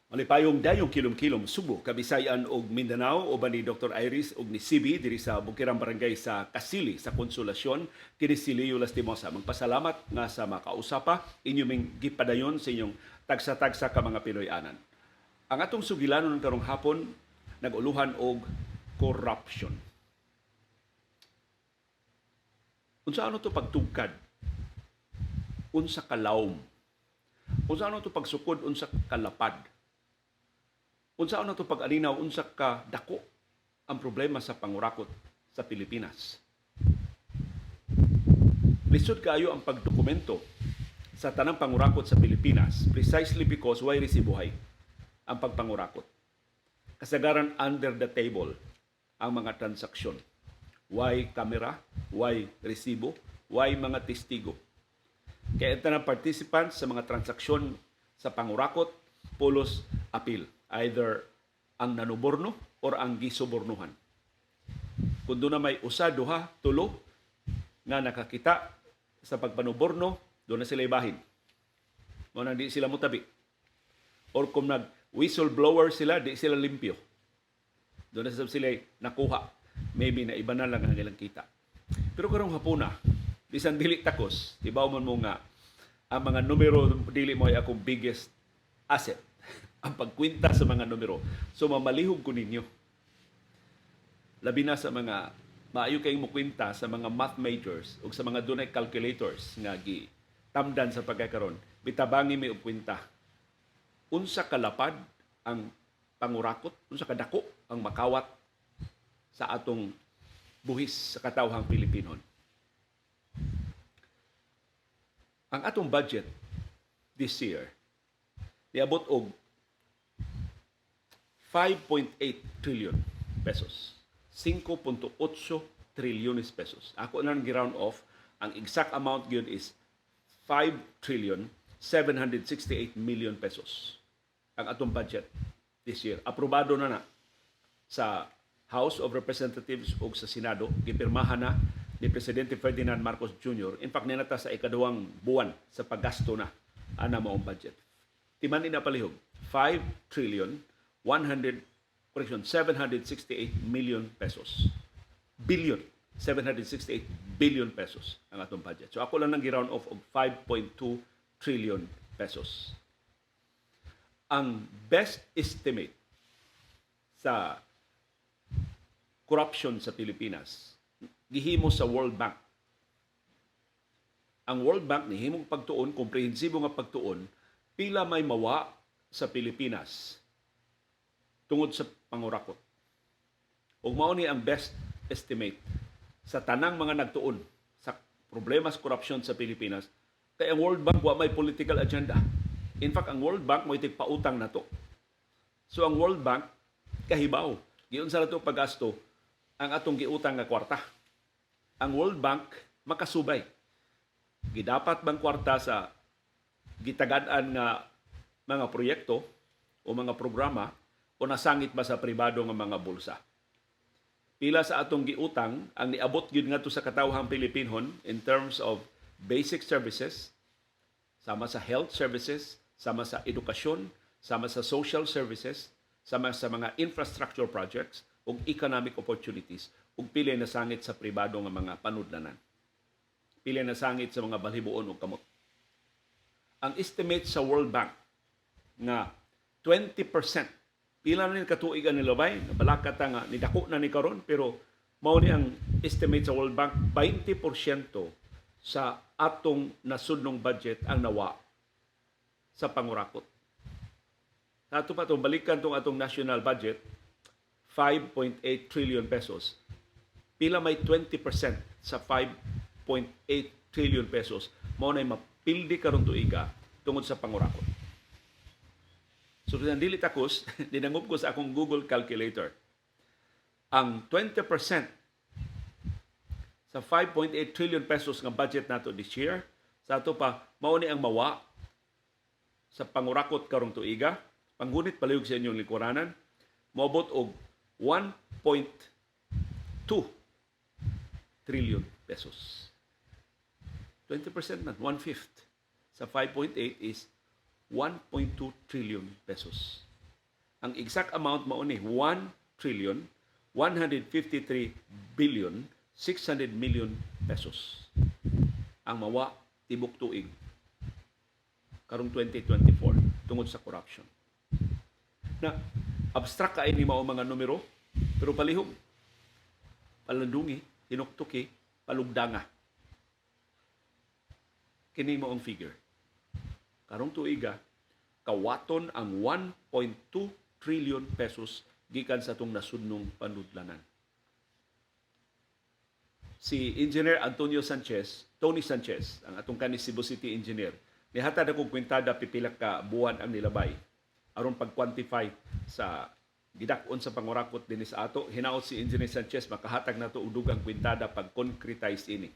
Malipayong dayong kilom-kilom Subo, Kabisayan ug Mindanao, uban ni Dr. Iris ug ni CB diri sa Bukirang Barangay sa Kasili sa Konsolasyon. Kini si Leo Lastimosa. Magpasalamat nga sa makausapa inyo ming gipadayon sa inyong tagsa-tagsa ka mga Pinoy-anan. Ang atong sugilanon karong hapon nag-uluhan og corruption. Unsa ano to pagtugkad? Unsa kalawom? Unsa ano to pagsukod? Unsa kalapad? Unsa ano to pag-alinaw? Unsa ka dako ang problema sa pangurakot sa Pilipinas? Lisod kaayo ang pagdokumento sa tanang pangurakot sa Pilipinas precisely because way resibuhay ang pagpangurakot. Kasagaran under the table ang mga transaksyon. Way kamera, way resibo, way mga testigo. Kaya ang tanang participants sa mga transaksyon sa pangurakot pulos apil, either ang nanuborno or ang gisubornuhan. Kung doon na may usa, duha, tulo nga nakakita sa pagpanuborno, doon na sila ibahin. Mao nang di sila mutabi. Or kung nag whistleblower sila, di sila limpyo. Doon na sila nakuha. Maybe na iba na lang ang ilang kita. Pero karong hapuna, bisan dili takos, ibaw man mo nga ang mga numero dili mo ay akong biggest asset, ang pagkwenta sa mga numero. So mamalihog ko ninyo. Labi na sa mga maayo kayong mukwenta sa mga math majors o sa mga dunay calculators nga gi tamdan sa pagkakaron. Bitabangi mi og kwenta. Unsa kalapad ang pangurakot, unsa kadako ang makawat sa atong buhis sa katawhang Pilipinon. Ang atong budget this year niabot og 5.8 trillion pesos. 5.8 trilyones pesos. Ako na round off, ang exact amount gyud is 5 trillion 768 million pesos ang atong budget this year. Aprobado na na sa House of Representatives ug sa Senado, gipirmahan na ni Presidente Ferdinand Marcos Jr. In fact, ninata sa ikaduhang buwan sa paggasto na ana maong budget. Timan ni palihog, 5 trillion 100, correction, 768 million pesos. Billion. 768 billion pesos ang atong budget. So ako lang nang round off og 5.2 trillion pesos. Ang best estimate sa corruption sa Pilipinas gihimo sa World Bank. Ang World Bank nihimong pagtuon, komprehensibo nga pagtuon, pila may mawa sa Pilipinas tungod sa pangurakot. Ug mao ni ang best estimate sa tanang mga nagtuon sa problema sa korupsyon sa Pilipinas, kay ang World Bank wa may political agenda. In fact, ang World Bank mo pautang nato. So ang World Bank kahibaw giunsa nato paggasto ang atong giutang nga kwarta. Ang World Bank makasubay. Gidapat bang kwarta sa gitagad-an nga mga proyekto o mga programa o nasangit ba sa pribado nga mga bulsa? Pila sa atong giutang ang niabot gyud ngadto sa katawhang Pilipinhon in terms of basic services, sama sa health services, sama sa edukasyon, sama sa social services, sama sa mga infrastructure projects ug economic opportunities, ug pila nasangit sa pribado nga mga panudlanan? Pila nasangit sa mga balhiboon ug kamot? Ang estimate sa World Bank nga 20%, pila na ni katuig ang nilabay, nabalaka ta nga nidako na ni karon, pero mao ni ang estimate sa World Bank, 20% sa atong nasudnong budget ang nawa sa pangurakot. Ato pa itong balikan tong atong national budget, 5.8 trillion pesos. Pila may 20% sa 5.8 trillion pesos mao na mapildi karon tuiga tungod sa pangurakot? So dili takos, dinangop ko sa akong Google Calculator. Ang 20% sa 5.8 trillion pesos nga budget nato this year, sa ato pa mao ni ang mawa sa pangurakot karong tuiga, panggunit palihog sa inyong lingkuranan, moabot og 1.2 trillion pesos. 20% man, one-fifth. Sa 5.8 is 1.2 trillion pesos. Ang exact amount mao ni 1 trillion 153 billion 600 million pesos ang mawa tibok tuig karong 2024 tungod sa corruption. Na abstract kay ni mao mga numero, pero palihog palandungi, hinuktuki, palugdanga kini mao ang figure. Karong tuiga, kawaton ang 1.2 trillion pesos gikan sa atong nasudnong panudlanan. Si Engineer Antonio Sanchez, Tony Sanchez, ang atong kani Cebu City engineer, nihatag akong kwintada pipila ka buwan ang nilabay aron pag-quantify sa gidak-on sa pangurakot dinhi sa ato. Hinaot si Engineer Sanchez makahatag nato og dugang kwintada pag concretize ini.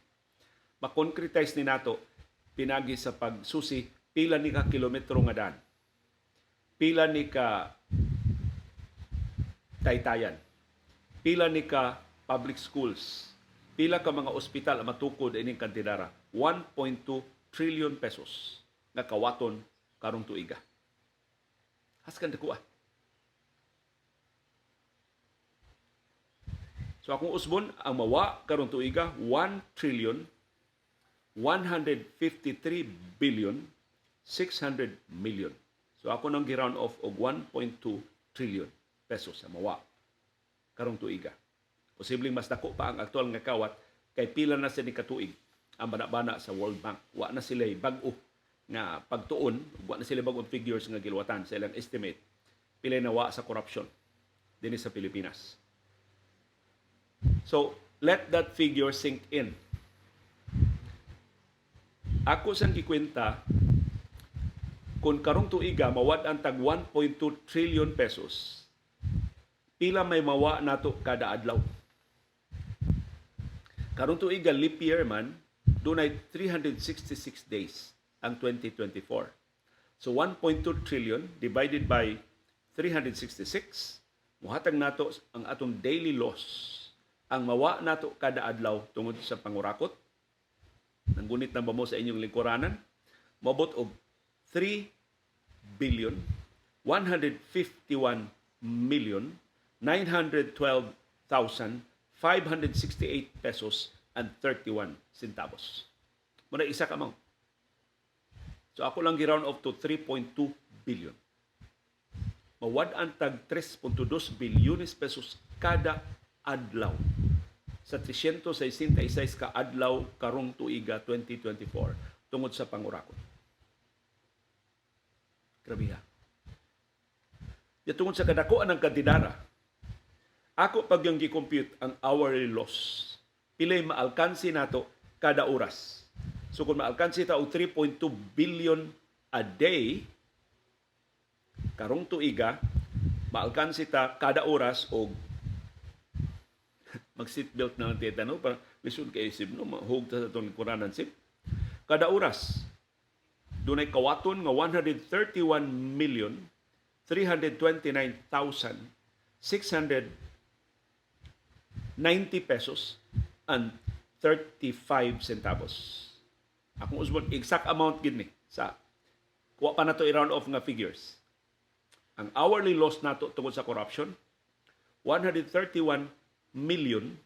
Ma-concretize ni nato pinagi sa pagsusi pila ni ka kilometro nga daan, pila ni ka taytayan, pila ni ka public schools, pila ka mga ospital ang matukod ining kantidara. 1.2 trillion pesos nga kawaton karong tuiga. Haskan dako ah. So akong usbon, ang mawa karong tuiga 1 trillion 153 billion 600 million. So ako nang gi-round off og 1.2 trillion pesos sa mawa karong tuiga. Posibleng mas dako pa ang aktual nga kawat kay pila na sila ni katuig ang bana-bana sa World Bank. Wa na sila bag-o nga pagtuon, wa na sila bag-ong figures nga giluwatan sa ilang estimate pila nawa sa corruption dinhi sa Pilipinas. So, let that figure sink in. Ako sang gikwenta, kung karong tuiga mawad-an tag 1.2 trillion pesos, pila may mawa nato kada adlaw? Karong tuiga, leap year man, dunay 366 days ang 2024. So 1.2 trillion divided by 366, muhatag nato ang atong daily loss, ang mawa nato kada adlaw tungod sa pangurakot. Nanggunit na ba mo sa inyong lingkuranan? Mabot og 3 billion 151 million 912,568 pesos and 31 centavos. Muna isa ka amount. So ako lang gi-round off to 3.2 billion. Mawad-an tag 3.2 bilyones pesos kada adlaw sa 366 ka adlaw karong tuiga 2024 tungod sa pangurakot. Grabe ha. Ya, tungod sa kadakuan ng kantidara, ako pag yung gi-compute ang hourly loss, pilay maalkansi nato kada oras. So kung maalkansi ta og 3.2 billion a day, karong tuiga, maalkansi ta kada oras og, mag seatbelt na lang tita, no, para lisod kay isip, no, mahug ta sa atong lingkuranan, sip. Kada oras dunay kawaton nga 131 million 329,690 pesos and 35 centavos. Akong usbon, exact amount gid ni sa kuha pa nato i-round off nga figures. Ang hourly loss nato tungod sa corruption, 131 million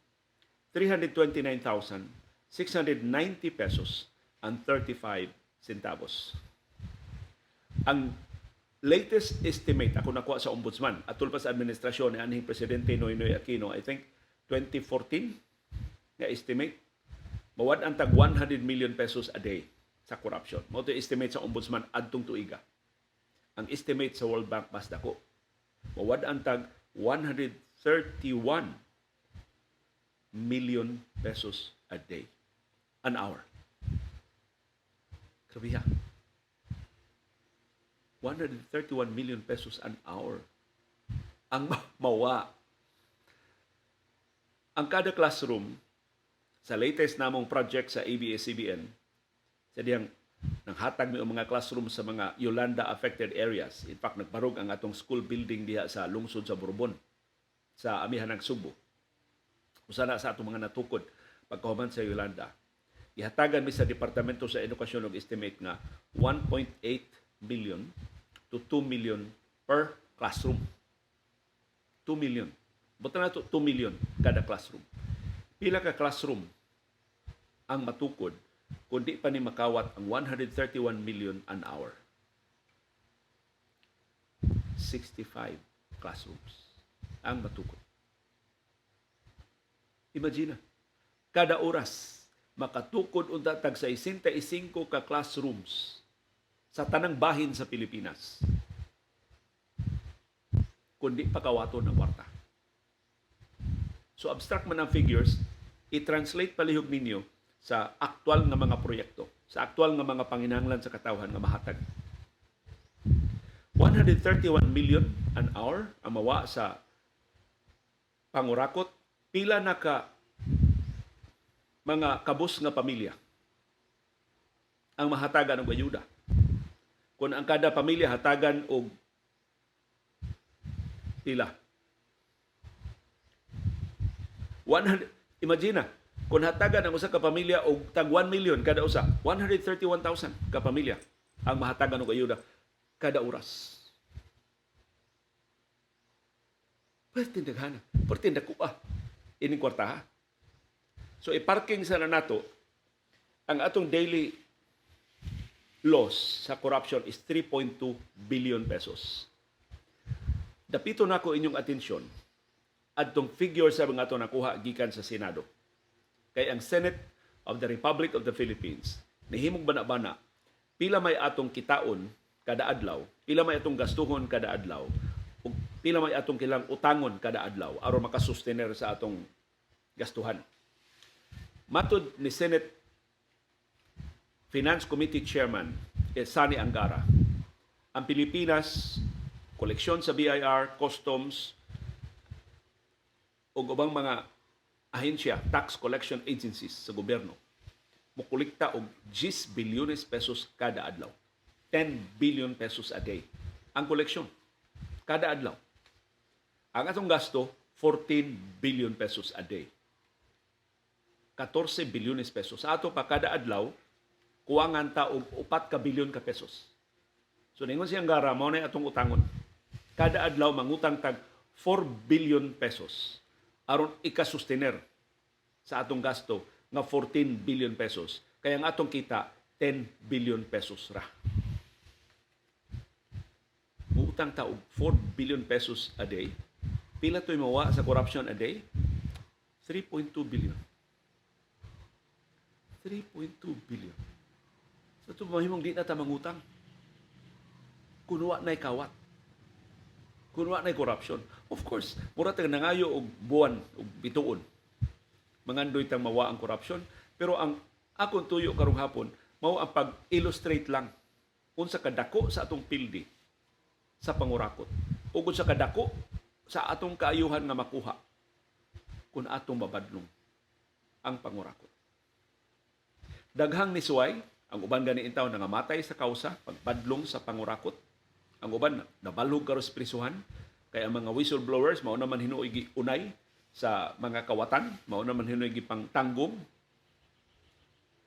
329,690 pesos and 35 centavos. Ang latest estimate ako nakuha sa Ombudsman atol pa sa administrasyon ni anhing Presidente Noynoy Aquino, I think 2014 nga estimate, mawad-an tag 100 million pesos a day sa corruption. Mao to estimate sa Ombudsman adtong tuiga. Ang estimate sa World Bank mas dako. Mawad-an tag 131 million pesos a day. An hour. Grabe ha. 131 million pesos an hour ang mawa. Ang kada classroom sa latest namong project sa ABS-CBN, sa diyang nanghatag mi og mga classroom sa mga Yolanda affected areas. In fact, nagbarog ang atong school building diha sa lungsod sa Borbon, sa amihan ng Sugbo. Usa na sa atong mga natukod pagkahuman sa Yolanda. Ihatagan mi sa Departamento sa Edukasyon og estimate nga 1.8 million to 2 million per classroom. 2 million. Buta na to 2 million kada classroom. Pila ka classroom ang matukod kung di pa ni makawat ang 131 million an hour? 65 classrooms ang matukod. Imagine, kada oras makatukod unta tag 65 ka classrooms sa tanang bahin sa Pilipinas kung di pa kawaton ang kwarta. So abstract man ang figures, i-translate palihog ninyo sa aktual nga mga proyekto, sa aktual nga mga panginahanglan sa katawhan nga mahatag. 131 million an hour ang mawa sa pangurakot. Pila na ka mga kabus nga pamilya ang mahatagan og ayuda kung ang kada pamilya hatagan og pila? 100, imagine na, kung hatagan ang usa ka pamilya og tag 1 million kada usa, 131,000 ka pamilya ang mahatagan og ayuda kada oras. Perti daghana, perti dakuha ining kwartaha. So i-parking sana nato ang atong daily loss sa corruption is 3.2 billion pesos. Dapito nako inyong atensyon adtong figure sa mga ato nakuha gikan sa Senado. Kay ang Senate of the Republic of the Philippines nihimong bana-bana pila may atong kitaon kada adlaw, pila may atong gastuhon kada adlaw, ug pila may atong kilang utangon kada adlaw aron makasustener sa atong gastuhan. Matod ni Senate Finance Committee Chairman Sonny Angara, ang Pilipinas, koleksyon sa BIR, Customs, ug ubang mga ahensya, tax collection agencies sa gobyerno, mukolekta og 10 bilyones pesos kada adlaw. 10 billion pesos a day ang koleksyon kada adlaw. Ang atong gasto, 14 billion pesos a day. 14 bilyones pesos. Sa ato pa kada adlaw, kuwangan ta og 4 ka bilyon ka pesos. So ningon siyang gara, mao na atong utangon. Kada adlaw mangutang tag 4 billion pesos aron ikasustener sa atong gasto nga 14 billion pesos. Kaya ang atong kita 10 billion pesos ra. Muutang ta og 4 billion pesos a day. Pila to'y mawa sa corruption a day? 3.2 billion. 3.2 billion. So ito mahimong di na ta mangutang kung wa na'y kawat, kung wa na'y corruption. Of course, mura tag nangayo og buwan og bituon. Mangandoy tang mawa ang corruption, pero ang akong tuyo karong hapon mao ang pag-illustrate lang unsa kadako sa atong pildi sa pangurakot ug unsa kadako sa atong kaayuhan nga makuha kung atong mabadlong ang pangurakot. Daghang nisuway, ang uban gani intaw nangamatay sa kausa pagbadlong sa pangurakot. Ang uban nabalhog karon sa prisuhan kay ang mga whistleblowers mao naman hinuoy giunay sa mga kawatan, mao naman hinuoy gipangtanggong.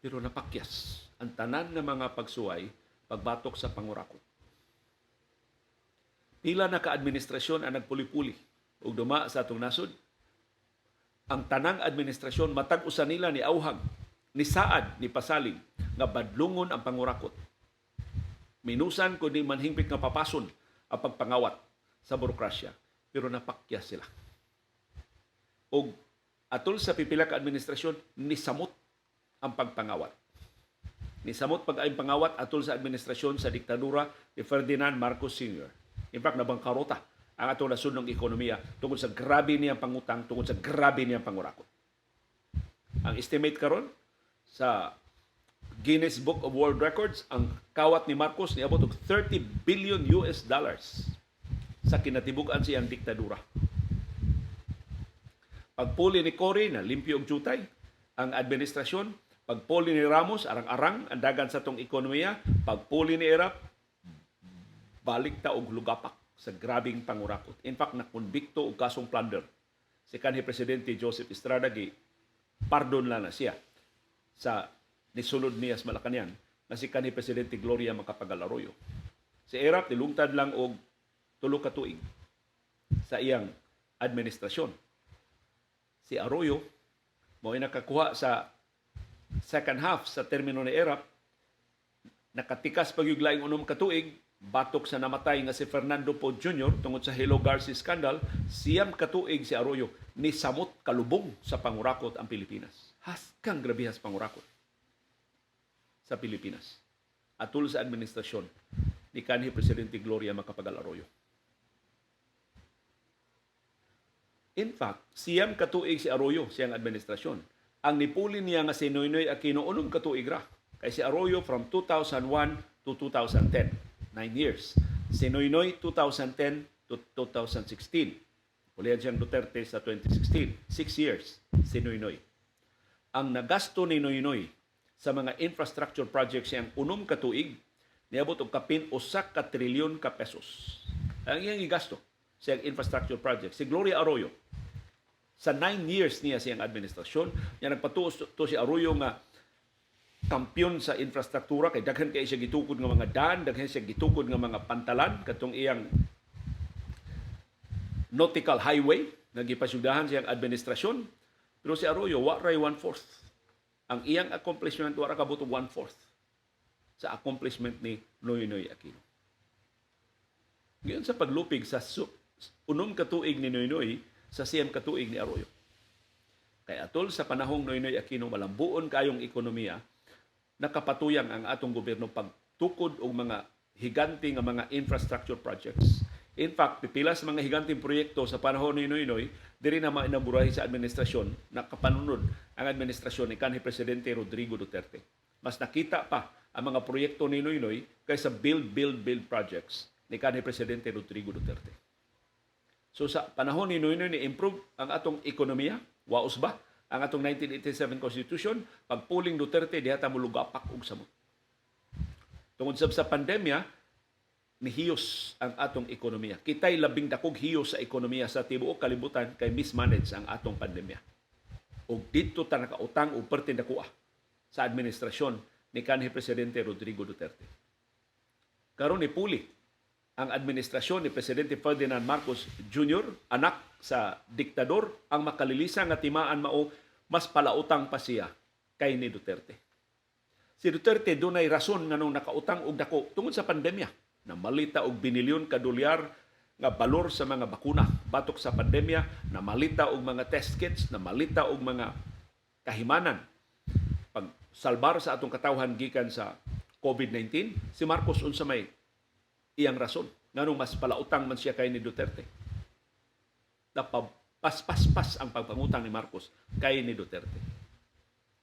Pero napakyas ang tanan nga mga pagsuway pagbatok sa pangurakot. Pila na ka-administrasyon ang nagpuli-puli ug duma sa atong nasod. Ang tanang administrasyon matag usa nila ni auhag, ni saad, ni pasalig nga badlungon ang pangurakot. Minusan kundi manhingpit nga papason ang pagpangawat sa burokrasya, pero napakyas sila. Og atol sa pipila ka administrasyon nisamot ang pagpangawat. Nisamot pag-ayong pangawat atol sa administrasyon sa diktadura ni Ferdinand Marcos Sr. In fact, nabangkarota ang atong nasud ng ekonomiya tungod sa grabe niyang pangutang, tungod sa grabe niyang pangurakot. Ang estimate karon sa Guinness Book of World Records, ang kawat ni Marcos niabot og 30 billion US dollars sa kinatibuk-an siyang diktadura. Pagpuli ni Cory, na limpyo og jutay ang administrasyon. Pagpuli ni Ramos, arang-arang ang dagan sa atong ekonomiya. Pagpuli ni Erap, balik ta og lugapak sa grabing pangurakot. In fact, nakonbikto og kasong plunder si kanhi Presidente Joseph Estrada, gi pardon lang na siya sa nisulod niya sa Malacañang na si kanhi Presidente Gloria Macapagal Arroyo. Si Erap nilungtad lang og 3 ka tuig sa iyang administrasyon. Si Arroyo mao nakakuha sa second half sa termino ni Erap, nakatikas pag laing 6 ka tuig, batok sa namatay nga si Fernando Poe Jr. tungod sa Hello Garci scandal, 9 ka tuig si Arroyo ni samot kalubong sa pangurakot ang Pilipinas. Haskang grabihas pangurakot sa Pilipinas. Atul sa administrasyon ni kanhi Presidente Gloria Macapagal Arroyo. In fact, 9 ka tuig si Arroyo siyang administrasyon. Ang nipuli niya nga si Noynoy Aquino 6 ka tuig ra. Kay si Arroyo from 2001 to 2010. 9 years. Si Noynoy 2010 to 2016. Pulihan siyang Duterte sa 2016. 6 years si Noynoy. Ang nagasto ni Noynoy sa mga infrastructure projects siyang 6 ka tuig niabot og kapin 1 ka trilyon ka pesos. Ang iyang gigasto sa infrastructure project. Si Gloria Arroyo, sa 9 years niya siyang administrasyon, niya nagpatuos to si Arroyo nga kampiyon sa infrastruktura kay daghan kay siya gitukod nga mga daan, daghan siya gitukod nga mga pantalan katong iyang nautical highway nga gipasyudahan siyang administrasyon. Pero si Arroyo wa ray 1/4. Ang iyang accomplishment wa ra kabot og 1/4 sa accomplishment ni Noynoy Aquino. Ngayon sa paglupig sa 6 ka tuig ni Noynoy sa 9 ka tuig ni Arroyo. Kay atol sa panahong Noynoy Aquino malambuon kayong ekonomiya, nakapatuyang ang atong gobyerno pagtukod og mga higante nga mga infrastructure projects. In fact, pipila sa mga higanteng proyekto sa panahon ni Noynoy, diri na mainaburahi sa administrasyon, nakapanunod ang administrasyon ni kanhi Presidente Rodrigo Duterte. Mas nakita pa ang mga proyekto ni Noynoy kaysa build, build, build projects ni kanhi Presidente Rodrigo Duterte. So sa panahon ni Noynoy ni-improve ang atong ekonomiya, waos ba? Ang atong 1987 Constitution, pagpuling Duterte, diha ta molugapak og samot. Tungod sab sa pandemya, nihiyos ang atong ekonomiya. Kitay labing dakog hiyos sa ekonomiya sa tibuok kalibutan kay mismanage ang atong pandemya. Og didto ta nakautang og perting dakoa sa administrasyon ni kanhi Presidente Rodrigo Duterte. Karon ni puli ang administrasyon ni Presidente Ferdinand Marcos Jr., anak sa diktador, ang makalilisa nga timaan mao mas palautang pa siya kay ni Duterte. Si Duterte dunay rason nganong nakautang og dako tungod sa pandemya. Namalita og binilyon ka dolyar nga balor sa mga bakuna batok sa pandemya, namalita og mga test kits, namalita og mga kahimanan pagsalbar sa atong katawhan gikan sa COVID-19. Si Marcos unsa may iyang rason nganong mas palautang man siya kay ni Duterte. Napapaspas-pas ang pagpangutang ni Marcos kay ni Duterte.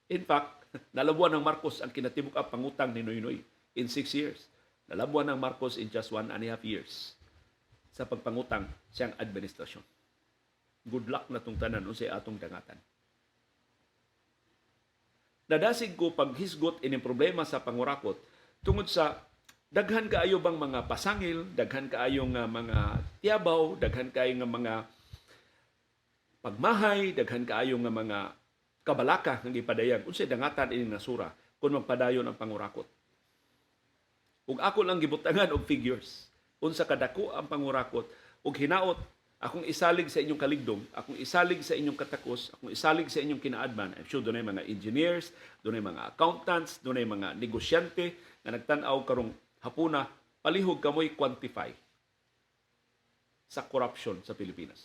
In fact, nalabuan ng Marcos ang kinatibuk ang pangutang ni Noynoy in 6 years. Nalabuan ng Marcos in just 1.5 years sa pagpangutang siyang administrasyon. Good luck na tong tanan unsay atong dangatan. Nadasig ko paghisgot ining problema sa pangurakot tungod sa daghan kaayo bang mga pasangil, daghan kaayo nga mga tiyabaw, daghan kaayo nga mga pagmahay, daghan kaayo nga mga kabalaka nga gipadayag unsay dangatan ining nasura kung magpadayon ang pangurakot. Ug ako lang gibutangan og figures unsa kadako ang pangurakot ug hinaot akong isalig sa inyong kaligdong, akong isalig sa inyong katakos, akong isalig sa inyong kinaadman. I'm sure dunay mga engineers, dunay mga accountants, dunay mga negosyante nga nagtan-aw karong hapuna, palihog kamoy quantify sa corruption sa Pilipinas.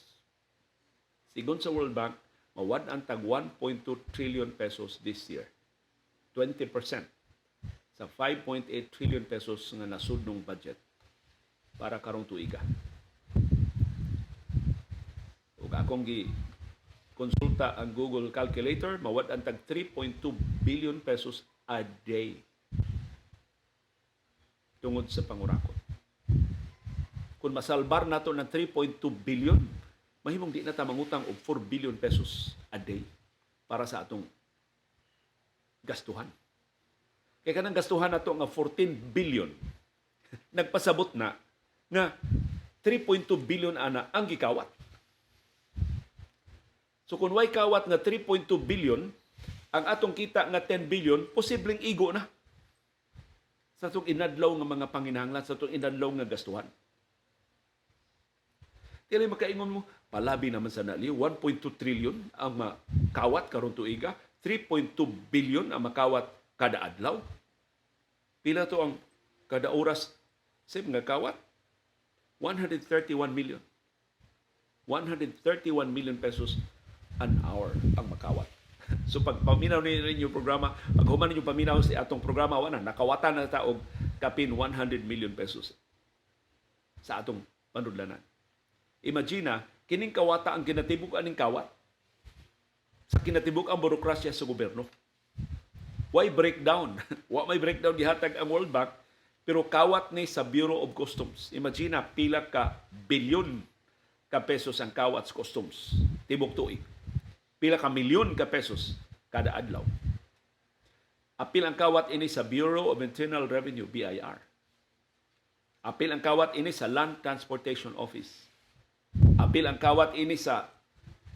Sigon sa World Bank, mawad-an tag 1.2 trillion pesos this year. 20% sa 5.8 trillion pesos nga nasudnong budget para karong tuiga. Ug akong gi konsulta ang Google Calculator, mawad-an tag 3.2 billion pesos a day tungod sa pangurakot. Kung masalbar nato ng 3.2 billion, mahimong di na ta mangutang og 4 billion pesos a day para sa atong gastuhan. Kaya kanang gastuhan nato nga 14 billion, nagpasabot na nga 3.2 billion ana ang gikawat. So kung way kawat nga 3.2 billion, ang atong kita nga 10 billion, posibleng igo na sa atong inadlaw nga mga panginahanglan, sa atong inadlaw nga gastuhan. Dili makaingon mo, palabi naman sa naliw, 1.2 trillion ang makawat karon tuiga, 3.2 billion ang makawat kada adlaw. Pila to ang kada oras sa mga kawat? 131 million. 131 million pesos an hour ang makawat. So pag paminaw ninyo programa, pag human ninyo paminaw sa atong programa, wala nakawatan na ta og kapin 100 million pesos sa atong panudlanan. Imagine, kining kawata ang kinatibuk aning kawat sa kinatibuk ang burokrasya sa gobyerno. Why breakdown? Wa may breakdown gihatag ang World Bank, pero kawat ni sa Bureau of Customs. Imagine pila ka bilyon ka pesos ang kawat sa customs tibok tuig. Pila ka milyon ka pesos kada adlaw. Apil ang kawat ini sa Bureau of Internal Revenue, BIR. Apil ang kawat ini sa Land Transportation Office. Apil ang kawat ini sa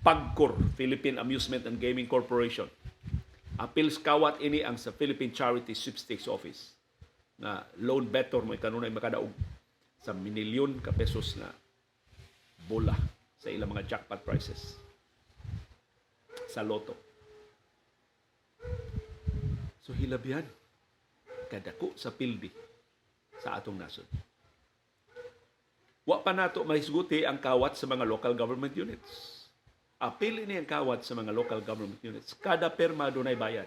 PAGCOR, Philippine Amusement and Gaming Corporation. Apil kawat ini ang sa Philippine Charity Sweepstakes Office na lone bettor mo kanunay makadaog sa minilyon ka pesos na bola sa ilang mga jackpot prizes sa loto. So hilabihan kadako sa pildi sa atong nasod. Wa pa nato mahisguti ang kawat sa mga local government units. Apil ini ang kawat sa mga local government units. Kada perma dunay bayad.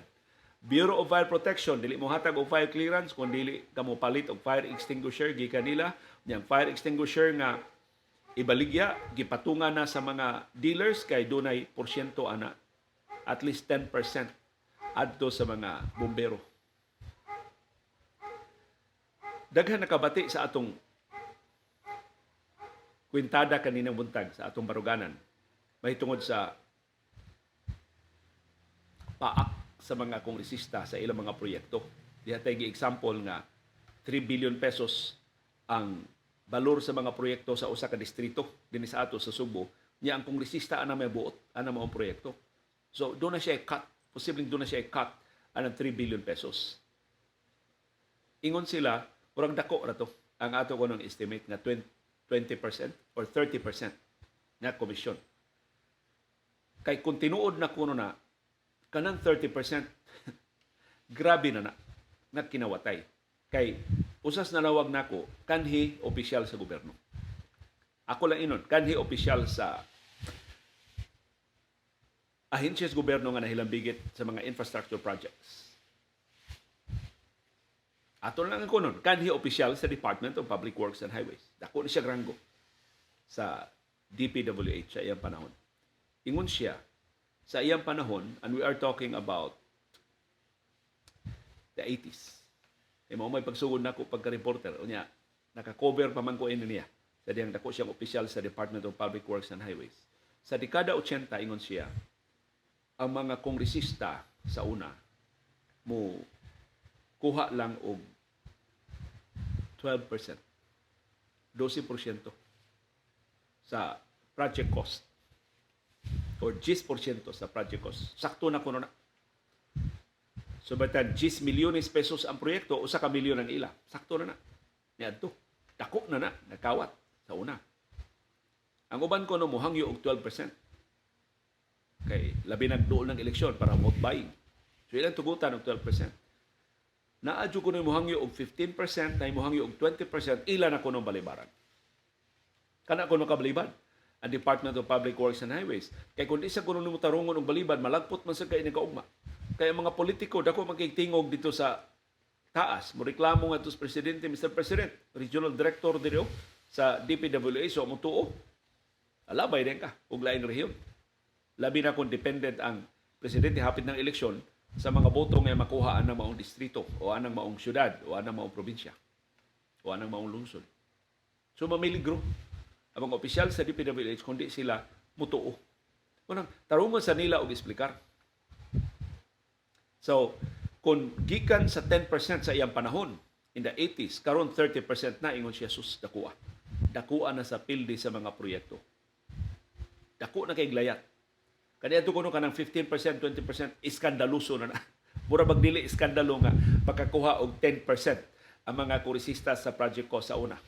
Bureau of Fire Protection, dili mo hatag og fire clearance kung dili ka mo palit og fire extinguisher gikan nila. Yang fire extinguisher nga ibaligya, gipatungan na sa mga dealers kay dunay porsyento ana, at least 10% adto sa mga bumbero. Daghan nakabati sa atong kwintada kaninang buntag sa atong baruganan mahitungod sa paak sa mga kongresista sa ilang mga proyekto. Diha tay gi-example nga 3 billion pesos ang balor sa mga proyekto sa usa ka distrito dinhi sa ato sa Subo, niya ang kongresista ana may buot ana maong proyekto. So doon na siya cut, posibleng doon na siya cut anang 3 billion pesos. Ingon sila, murag dako ra to ang ato kunong estimate nga 20% or 30% na komisyon. Kay kung tinuod na kuno na kanang 30%, grabe na na na kinawatay. Kay usas nalawag nako, kanhi opisyal sa gobyerno. Ako lang inon, kanhi opisyal sa ahensya sa gobyerno nga nahilambigit sa mga infrastructure projects. Ato lang ang kunon, kanhi opisyal sa Department of Public Works and Highways. Dako ni siya ranggo sa DPWH sa iyang panahon. Ingon siya, sa iyang panahon, and we are talking about the 80s. E mao may pagsugod nako pagka-reporter. Unya, naka-cover pa man ko ini niya. Sa diyang dako siyang opisyal sa Department of Public Works and Highways. Sa dekada 80, ingon siya, ang mga kongresista sa una mo kuha lang og 12%, 12% sa project cost or 10% sa project cost. Sakto na kuno na. So batan 10 milyones pesos ang proyekto, usa ka milyon ang ila. Sakto na na. Niadto. Dako na na, nakawat sa una. Ang uban ko no mohangyo og 12%. Kay labi nagduol ng eleksyon para vote buying. So ilang tugutan og 12%. Naa jud kuno mohangyo og 15%, na mohangyo og 20%, ila na kuno balibaran. Kana kuno kabalibad ang Department of Public Works and Highways. Kay kung di sa kuno nimo tarungon og balibad, malagpot man sa kay nagaugma. Kay ang mga politiko dako magigtingog dito sa taas, mo reklamo nga sa presidente, "Mr. President, regional director diri sa DPWH so mo tuo." Alabay din ka og lain rehiyon. Labi na kung dependent ang presidente hapit ng eleksyon sa mga boto nga makuha anang maong distrito o anang maong syudad o anang maong probinsya o anang maong lungsod. So mamiligro ang mga opisyal sa DPWH kundi sila mutuo. Unang tarungon sa nila og eksplikar. So, kung gikan sa 10% sa iyang panahon in the 80s, karon 30% na, ingon siya, sus, dakuha. Dakuha na sa pildi sa mga proyekto. Dako na kay glayat. Kaniadto kuno kanang 15%, 20%, iskandaluso na na. Mura bag dili iskandalo nga pagkakuha og 10% ang mga kongresista sa project cost sa una.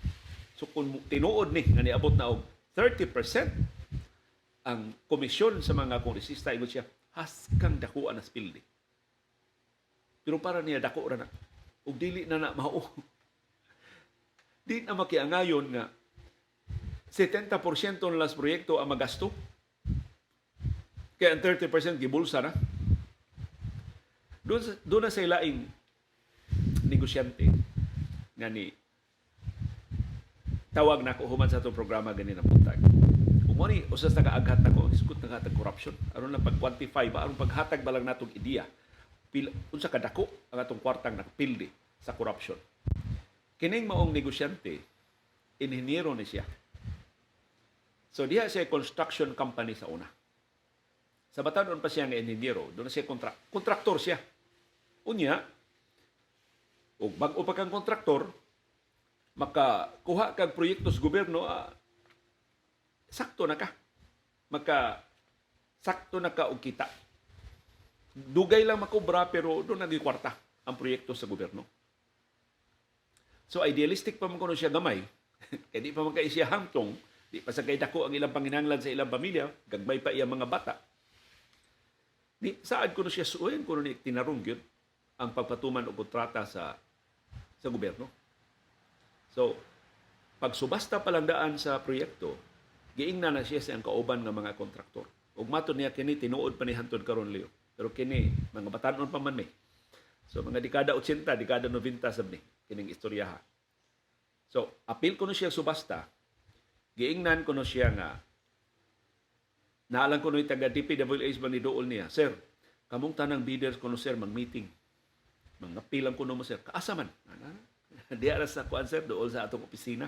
So kung tinuod ni nga niabot na og 30% ang komisyon sa mga kongresista, ingon siya, haskang dako na spildi. Pero para niya dako ra na. Ug dili na na mao. Di na makiangayon nga 70% ng las proyekto ang magasto. Kaya ang 30% gibulsa na. Doon na sa ilaing negosyante nga ni tawag na ako human sa atong programa ganin na buntag. Kung mo ni usas nakaaghat nako, hisgot na hatag corruption aron lang pag-quantify ba, aron paghatag ba lang natong ideya pila, unsa kadako ang atong kwartang nakapildi sa corruption. Kining maong negosyante, inhinyero ni siya. So diha siya construction company sa una. Sa batanon pa siya nga inhinyero, doon na siya kontraktor siya. Unya, ug bag-o pa kang kontraktor, makakuha kag proyekto sa gobyerno, sakto na ka. Maka sakto na ka og kita. Dugay lang makobra pero doon na kwarta ang proyekto sa gobyerno. So idealistic pa man kuno siya gamay. Kay di pa man kay siya hangtong, di pa sa kay dako ang ilang panginahanglan sa ilang pamilya, gagmay pa iyang mga bata. Di saad kuno siya suoyin kuno ni tinarong gyud ang pagpatuman og kontrata sa gobyerno. So pag subasta pa lang daan sa proyekto, giingna na siya sa ang kauban nga mga kontraktor. Ug matud niya kini tinuod pa ni hantod karon, Leo. Pero kini mga batanon pa man ni. So mga dekada 80, dekada 90 sab ni kining istoryaha. So apil kuno siya subasta, giingnan kuno siya nga naalang kuno taga DPWH ba ni dool niya, "Sir, kamong tanang bidders kuno, sir, mag-meeting. Mangapilang kuno mo, sir." "Kaasa man?" "Diya ra sa kuan, sir, dool sa atong opisina.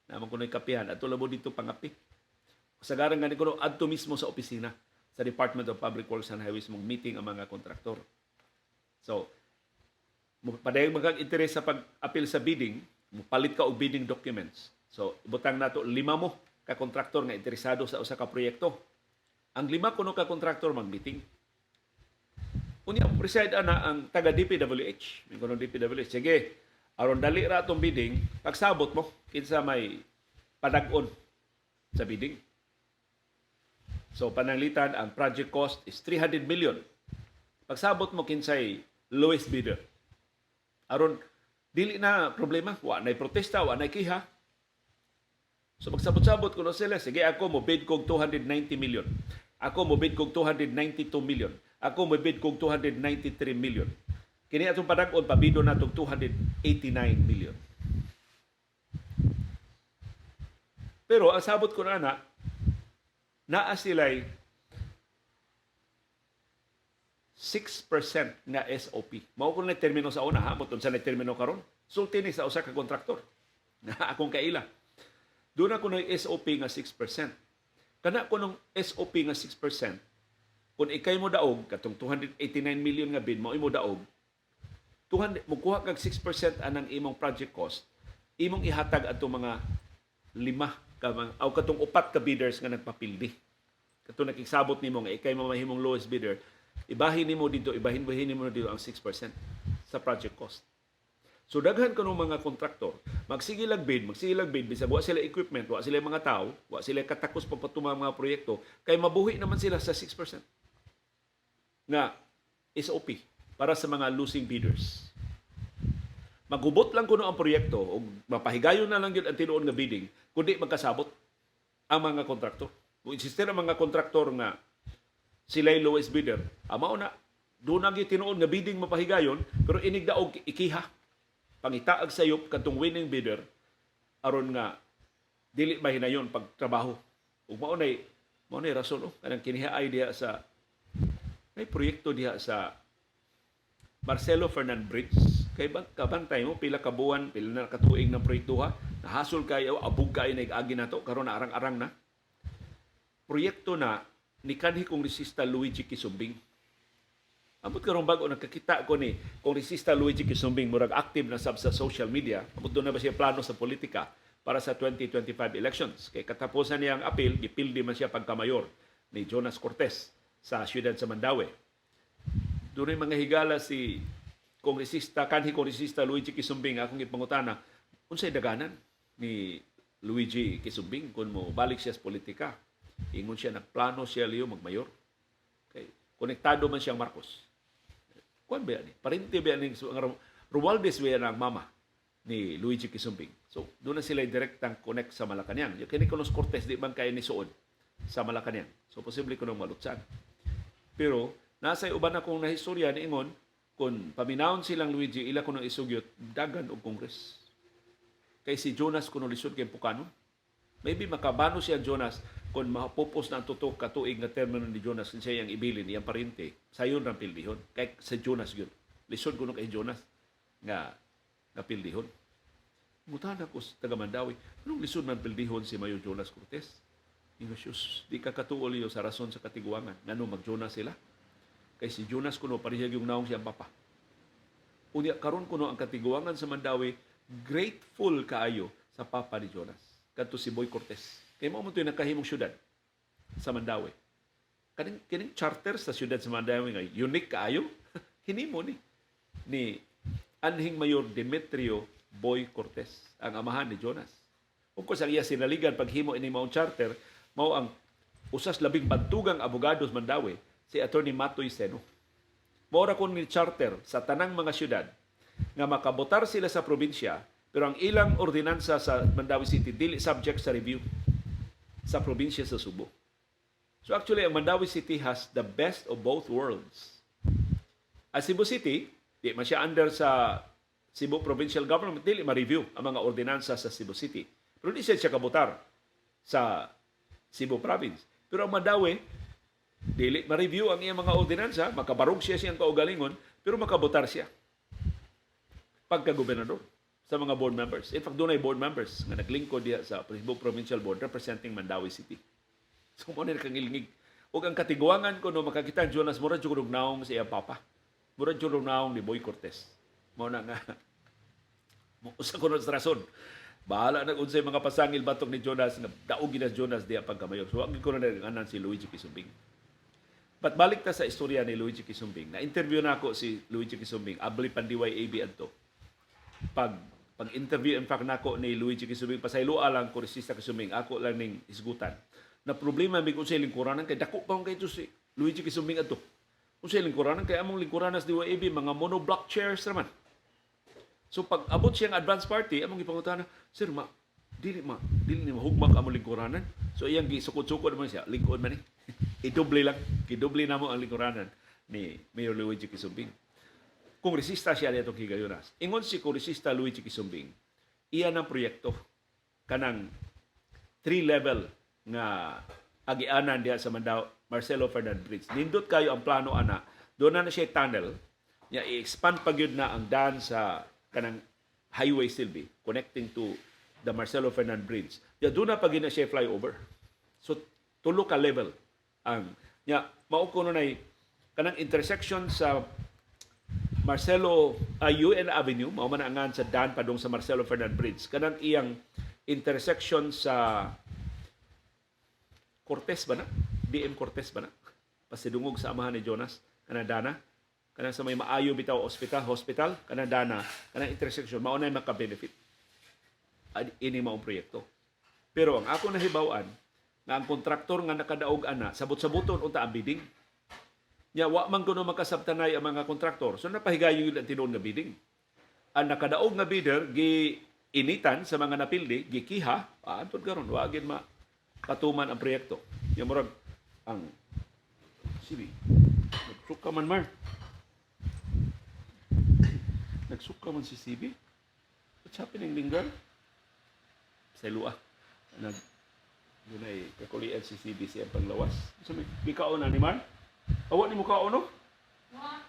Naman kuno kapihan adto labo dito pangapi." Kasagaran gani kuno adto mismo sa opisina sa Department of Public Works and Highways mong meeting ang mga kontraktor. So, padayag magkag interes sa pag-apil sa bidding, palit ka og bidding documents. So, ibutang nato lima mo ka kontraktor nga interesado sa usa ka proyekto. Ang lima kuno ka kontraktor mag-meeting. Unya preside ana ang taga DPWH. May kuno DPWH. "Sige, aron dali ra atong bidding, pagsabot mo kinsa may padag-on sa bidding." So pananglitan ang project cost is 300 million. "Pagsabot mo kinsay lowest bidder. Aron dili na problema, wa nay protesta, wa nay kiha." So magsabot-sabot kuno sila, "Sige, ako mo bid kog 290 million. Ako mo bid kog 292 million. Ako mo bid kog 293 million. Kini atong padag-on, pabido natong 289 million." Pero ang sabot ko na ana, naa sila'y 6% nga SOP. Mao ko na termino sa una ha, mutun sa na termino karon. Sulti ni sa usa ka kontraktor na akong kaila. Doon ako na SOP nga 6%. Kana ko nung SOP nga 6%, kung ikay mo daog, katong 289 million nga bid, mao imo daog, 200, mukuha kag 6% anang imong project cost, imong ihatag adto mga lima ka mga, o katong upat ka bidders nga nagpapildi. Katong nakigsabot nimo nga ikay mamahimong lowest bidder, ibahin nimo dito, ibahin-bahin nimo dito ang 6% sa project cost. So daghan kuno mga kontraktor, magsige lag bid, magsige lag bid bisag wa sila equipment, wa sila mga tao, wa sila katakos pagpatuma mga proyekto, kay mabuhi naman sila sa 6% nga SOP para sa mga losing bidders. Magubot lang kuno ang proyekto og mapahigayon na lang gyud ang tinuod nga bidding kundi magkasabot ang mga kontraktor. Kung insistir ang mga kontraktor nga sila'y lowest bidder, mao na doon na gyud tinuod nga bidding mapahigayon, pero inigdaog ikiha pangitaag sayop kadtong winning bidder aron nga dili mahinayon pagtrabaho. Ug mao nay rason, oh, kanang kinihaay diha sa may proyekto diha sa Marcelo Fernan Bridge. Kay ba kabantay mo pila ka buwan, pila na katuig ng proyekto ha. Nahasol kayo, abog kayo na agi nato karon na arang-arang na. Proyekto na ni kanhi kongresista Luigi Quisumbing. Amot karon bago nagkakita ko ni kongresista Luigi Quisumbing, murag active na sab sa social media. Amot doon na ba siya plano sa politika para sa 2025 elections. Kay katapusan niyang apil, gipildi man siya pagkamayor ni Jonas Cortes sa siyudad sa Mandaue. Doon mga higala si kongresista, kanhi kongresista Luigi Quisumbing, akong ipangutana, unsay daganan ni Luigi Quisumbing kung mo balik siya sa politika. Ingon siya, nagplano siya, Leo, magmayor. Okay. Konektado man siyang Marcos. Kuan ba ni? Parente ba ni ang Romualdez ba ang mama ni Luigi Quisumbing? So, doon na sila direktang connect sa Malacanang. Yung kini kuno Cortez di man kay ni suod sa Malacanang. So, posible kuno malutsan. Pero, nasa uban akong nahistorya ni ingon, kung paminawon silang Luigi, ila kuno isugyot, dagan og Congress. Kay si Jonas kuno lisod kay pukanon. Maybe makabano siya Jonas kung mapupos na ang tutok katuig nga termino ni Jonas siya yang ibilin iyang parente sayon rang pildihon kay sa Jonas gyud lisod kuno kay Jonas nga nga pildihon. Mutana ko sa taga Mandawi, anong lisod man pildihon si Mayor Jonas Cortez? Ingon siya, di ka katuol sa rason sa katiguangan ngano mag Jonas sila kay si Jonas kuno pareha yung naong siyang papa. Unya karon kuno ang katiguangan sa Mandawi grateful kaayo sa papa ni Jonas kadto si Boy Cortez kay mao man to'y nakahimong syudad sa Mandawi. Kaning kining charter sa syudad sa Mandawi nga unique kaayo hinimo ni anhing Mayor Demetrio Boy Cortez, ang amahan ni Jonas. Ug ang iya sinaligan paghimo ini maong charter mao ang usas labing bantugang abogado sa Mandawi, si Attorney Matoy Seno. Mao ra kon ni charter sa tanang mga syudad nga makabotar sila sa probinsya pero ang ilang ordinansa sa Mandawi City dili subject sa review sa probinsya sa Subo. So actually, ang Mandawi City has the best of both worlds. Ang Cebu City, di man siya under sa Cebu Provincial Government, dili ma-review ang mga ordinansa sa Cebu City. Pero di siya kabotar sa Cebu Province. Pero ang Mandawi, dili ma-review ang iyang mga ordinansa, makabarog siya siyang kaugalingon, pero makabotar siya pagka-gobernador sa mga board members. In fact, doon ay board members nga naglingkod diha sa Cebu Provincial Board representing Mandawi City. So, mo na kangilngig. Ug ang katiguangan ko no makakita ang Jonas, mura jud og naong sa iyang papa. Mura jud og naong ni Boy Cortez. Mao na nga usa ko sa rason. Bahala na unsay mga pasangil batok ni Jonas nga daog gid Jonas diha pagkamayor. So, wag ko na anan si Luigi Quisumbing. But balik ta sa istorya ni Luigi Quisumbing. Na-interview na ako si Luigi Quisumbing, abli pan DYAB adto. Pag pag-interview in fact nako ni Luigi Quisumbing, pasayloa lang Kongresista Quisumbing, ako lang ning isgutan. Na problema mig unsay lingkuranan kay dako pa kay si Luigi Quisumbing adto. Unsay lingkuranan kay among lingkuranan sa DYAB mga monoblock chairs raman. So pag abot siyang advance party, among gipangutana, "Sir, ma dili ni mahugmak among lingkuranan." So iyang gisukod-sukod man siya, lingkod man ni. Idoble lang, gidoble namo ang lingkuranan ni Mayor Luigi Quisumbing. Kongresista siya dito higayonas. Ingon si Kongresista Luigi Quisumbing, iya ng proyekto kanang three level nga agianan diha sa Mandaw Marcelo Fernand Bridge. Nindot kayo ang plano ana. Doon na siya tunnel. Nya i-expand pa gyud na ang daan sa kanang highway silbi connecting to the Marcelo Fernand Bridge. Ya doon na pa gyud na siya flyover. So tulo ka level ang nya mao kuno nay kanang intersection sa Marcelo UN Avenue, mao man ang sa daan padung sa Marcelo Fernand Bridge. Kanang iyang intersection sa Cortez ba na? DM Cortez ba na? Pasidungog sa amahan ni Jonas, kanang dana, kanang sa may maayo bitaw hospital, hospital, kanang dana, kanang intersection, mao na maka-benefit ini maong proyekto. Pero ang ako nahibaw-an nga ang kontraktor nga nakadaog ana, sabot-sabuton unta ang bidding. Nya wa man kuno makasabtanay ang mga kontraktor. So napahigayon yun ang tinuod nga bidding. Ang nakadaog nga bidder gi initan sa mga napildi, gikiha, antod karon wa gid ma patuman ang proyekto. Nya murag ang sibi nagsuka man mar. Nagsuka man si CB. What's happening, Linggar? Sa lua. Nag dunay kakulian si CB siya panglawas. So may gikaon na ni Mar? Awa ni mo kaon no? Wa.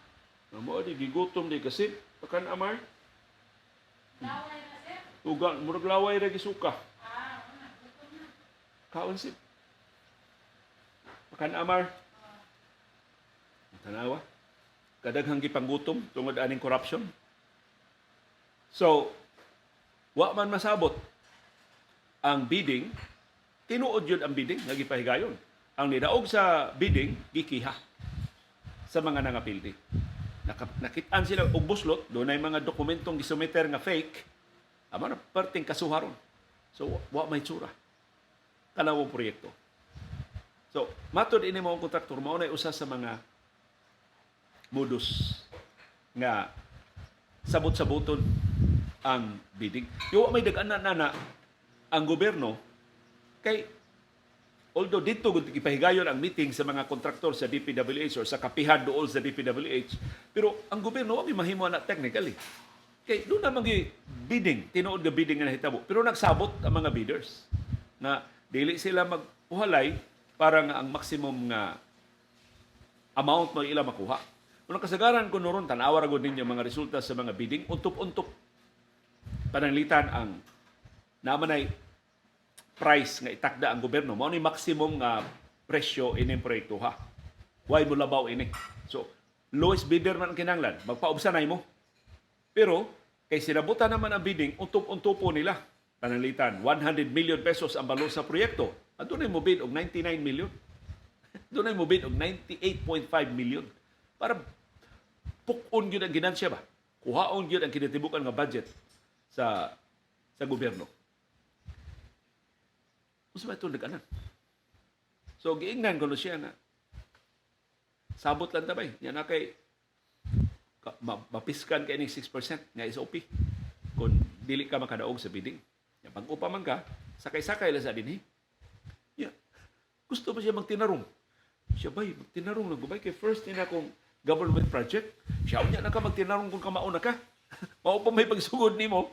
Mo di gigutom di kasi pakan amar. Laway na, sir. Uga murag laway ra gisuka. Ah, una, gutom na. Kaon si. Pakan amar. Tanawa. Kadaghang gipanggutom tungod aning corruption. So, wa man masabot ang bidding, tinuod yun ang bidding nga gipahigayon. Ang nidaog sa bidding, gikiha sa mga nangapildi. Nakitaan sila og buslot, doon ay mga dokumentong gisumiter nga fake, ama na perting kasuharon. So, wa may tsura kanang proyekto. So, matod ini mo ang kontraktor, mao na usa sa mga modus nga sabot-saboton ang bidding. Yo may dag-anan na na ang gobyerno kay although dito gud gipahigayon ang meeting sa mga kontraktor sa DPWH or sa kapihan duol sa DPWH, pero ang gobyerno wa may mahimo na technically. Kay doon naman gi bidding, tinuod nga bidding nga nahitabo. Pero nagsabot ang mga bidders na dili sila magpuhalay para nga ang maximum nga amount mo ila makuha. Unang kasagaran ko noron, tan-awa ra gud ninyo mga resulta sa mga bidding, untop-untop pananglitan ang naman ay price nga itakda ang gobyerno. Mao ni maximum nga presyo ining proyekto ha. Why mo labaw ini? So, lowest bidder man ang kinahanglan, magpaubsa na mo. Pero kay sinabutan naman ang bidding, untop-untopo nila. Pananglitan, 100 million pesos ang balor sa proyekto. Adunay mo bid og 99 million. Dunay mo bid og 98.5 million. Para puk-on gyud ang ginansya ba? Kuhaon gyud ang kinatibukan nga budget sa gobyerno. Unsa ba ito nag-anan? So giingnan ko no siya nga sabot lang tabay. Yan na kay mapiskan kay ning 6% nga SOP kung dili ka makadaog sa bidding. Ya, pag-upa man ka, sakay-sakay lang sa dinhi. Ya, gusto ba siya magtinarong? Siya bay, magtinarong lang gubay kay first ni na akong government project. Siya unya na ka magtinarong kung kamao na ka. Mao pa may pagsugod nimo.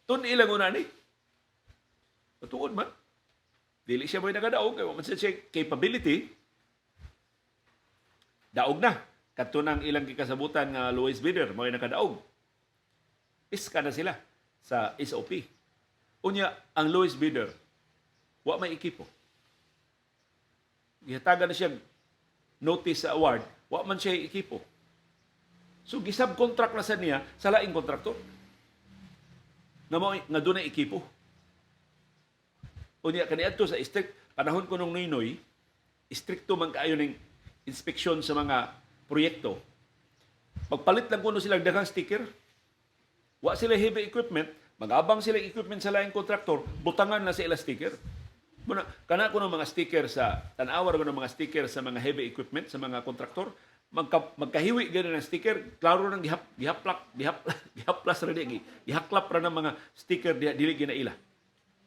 Tun ilang una ni. Patuod man. Dili siya mo'y nakadaog kay wa man siya capability. Daog na. Kadto nang ilang gikasabutan nga lowest bidder mo'y nakadaog. Iska na sila sa SOP. Unya, ang lowest bidder, wa may ekipo. Gihatagan na siya notice sa award, wa man siya ekipo. So gisubcontract na sa niya sa laing kontraktor. Nga mao nga dunay ekipo. Unya kaniadto sa strict panahon ko nung Noynoy, strikto man kaayo ning inspeksyon sa mga proyekto. Pagpalit lang kuno sila daghang sticker. Wa sila heavy equipment, mag-abang sila equipment sa laing kontraktor, butangan na sa ila sticker. Muna, kana ko ng mga sticker sa tan-awar ko ng mga sticker sa mga heavy equipment sa mga kontraktor, magkahiwi gani ng sticker, klaro nang gihap gihaplak gihap gihaplas ra di gihaklap ra ng mga sticker diha dili ginaila.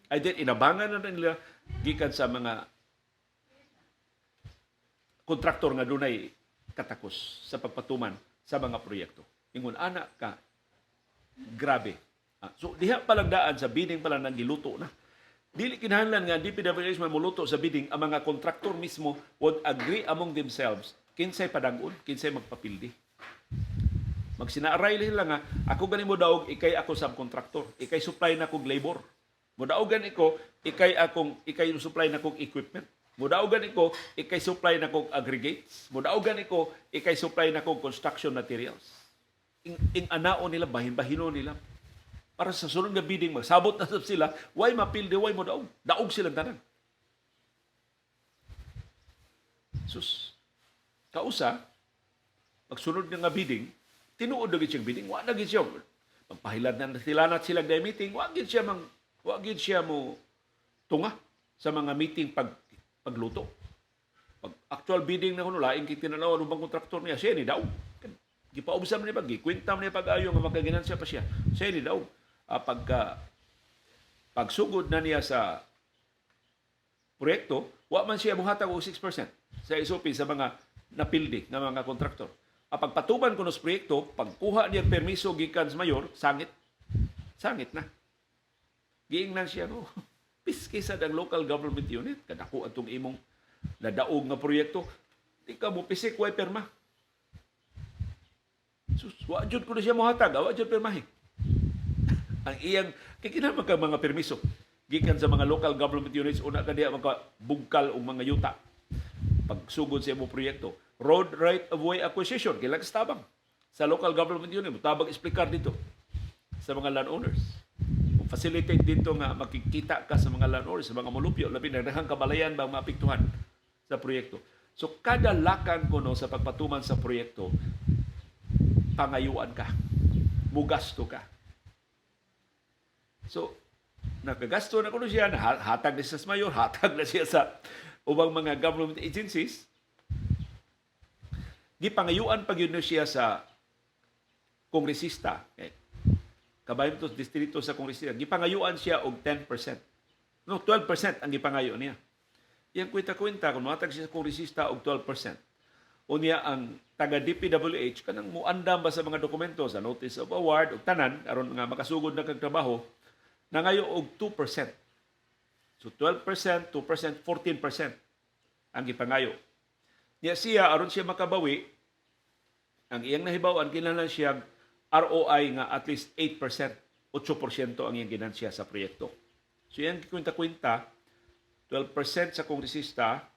Ay din inabangan na nila gikan sa mga kontraktor nga dunay katakos sa pagpatuman sa mga proyekto. Ingon ana ka grabe. So diha pa lang daan sa bidding pa lang nang giluto na. Dili kinahanglan nga DPWH man moluto sa bidding, ang mga kontraktor mismo would agree among themselves kinsay padag-on, kinsay magpapildi. Magsinaaray sila nga ako gani mo daog, ikay ako subkontraktor, ikay supply na kog labor. Modaogan iko, ikay supply na kog equipment. Modaogan iko, ikay supply na kog aggregates. Modaogan iko, ikay supply na kog construction materials. Ing anao nila, bahin-bahino nila. Para sa sunod nga bidding, magsabot na sab sila, why mapildi, why mo daog? Daog silang tanan. Sus. Kausa, pagsunod nga bidding, tinuod na gid siyang bidding, wa na gid siya. Magpahilad na sila na sila day meeting, wa gid siya mo tunga sa mga meeting pagluto. Pag actual bidding na kuno, laing kay tinanaw bang kontraktor niya, siya ni daog. Gipaubsa man niya pag gikwenta man niya pag-ayo nga makaginansya pa siya. Siya ni daog. Pagka pagsugod na niya sa proyekto, wa man siya muhatag og 6% sa SOP sa mga napildi nga mga kontraktor. Pagpatuman kuno sa proyekto, pagkuha niya permiso gikan sa mayor, sangit. Sangit na. Giingnan siya, no? Piski sa ang local government unit, kadako atong imong nadaog nga proyekto, di ka mo pisik, way perma. Sus, wa jud kuno siya mohatag, wa jud permahi. Ang iyang kay kinahanglan ka mga permiso gikan sa mga local government units una ka diha makabugkal og mga yuta pagsugod sa imong proyekto. Road right of way acquisition kailangan sa tabang sa local government unit, tabang explicar dito sa mga landowners. Facilitate dito nga makikita ka sa mga landowners, sa mga mulupyo, labi na daghang kabalayan bang maapektuhan sa proyekto. So kada lakang kuno sa pagpatuman sa proyekto, pangayuan ka, mugasto ka. So Nakagasto na kuno siya, hatag na siya sa mayor, hatag na siya sa ubang mga government agencies. Gipangayuan pa gyud siya sa kongresista. Eh, kabayon to distrito sa kongresista. Gipangayuan siya og 10%. No, 12% ang gipangayo niya. Iyang kwenta-kwenta, kung matag siya sa kongresista og 12%. Unya ang taga DPWH kanang muandam ba sa mga dokumento sa notice of award ug tanan aron nga makasugod na kag trabaho, nangayo og 2%. So 12%, 2%, 14% ang gipangayo. Niya siya aron siya makabawi, ang iyang nahibaw-an, kinahanglan siya ROI nga at least 8%, 8% ang iyang ginansya sa proyekto. So iyang kwenta-kwenta, 12% sa kongresista,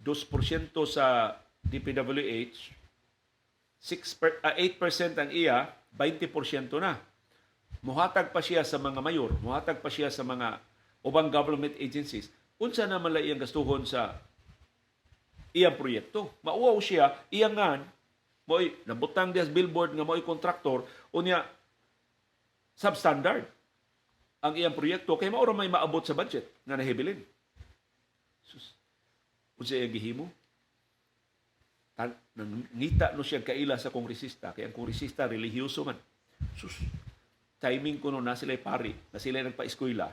2% sa DPWH, 8% ang iya, 20% na. Muhatag pa siya sa mga mayor, muhatag pa siya sa mga ubang government agencies. Unsa naman lang iyang gastuhon sa iyang proyekto? Mauwaw siya, iyangan, mo'y nabutang diya sa billboard nga mo'y kontraktor, unya substandard ang iyang proyekto kay mao ra may maabot sa budget nga nahibilin. Sus, unsa iyang gihimo? Nangita no siya kaila sa kongresista, kay ang kongresista relihiyoso man. Sus, timing ko no na sila pari, na sila nagpa-eskwela,